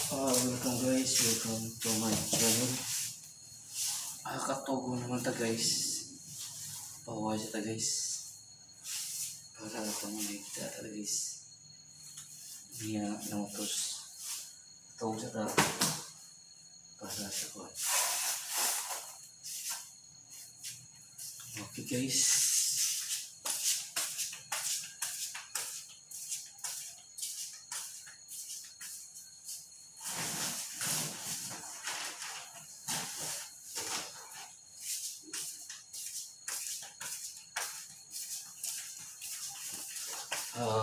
Welcome guys, welcome to my channel. Katugo naman ta, guys. Pahuway sa ta, guys. Para ito mo nakikita ta, guys. Niya nautos. Tugo sa ta. Para sa kuwan. Okay guys.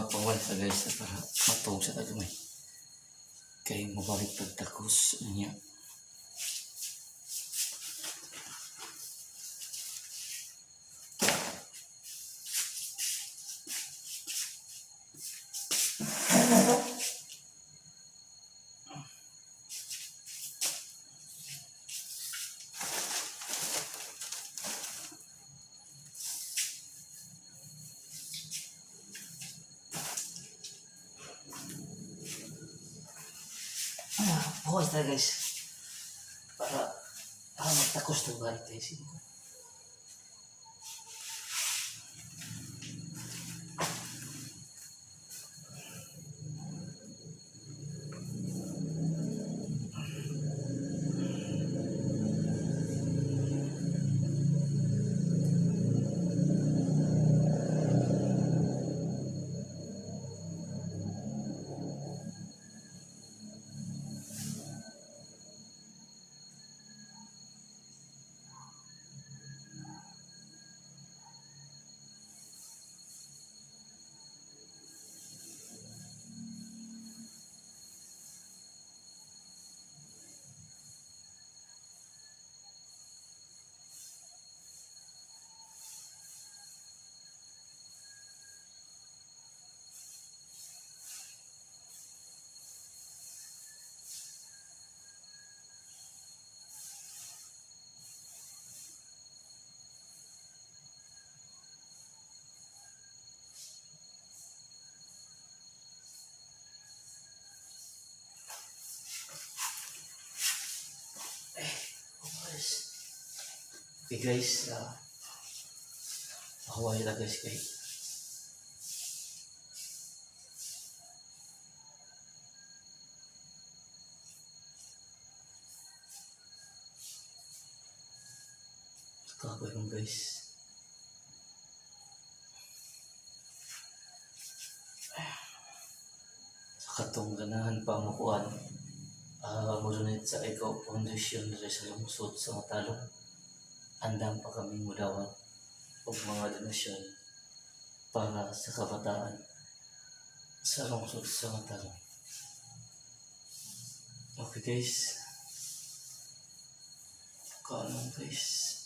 Pawal sa guys para matug sa tagamay. Kay mabalik pagtakos niya. Bukas tayo, guys. Para magtakos ng balik guys. Guys. Okay guys, pahuway na guys kay kapoy mo, guys. Sa katong ganahan pa mo kuan, mo donate sa Eco Foundation diri sa lungsod sa Matalom. Andam pa kami mudawat og mga donasyon para sa kabataan sa lungsod sa Matalom. Okay guys. Kanon, guys.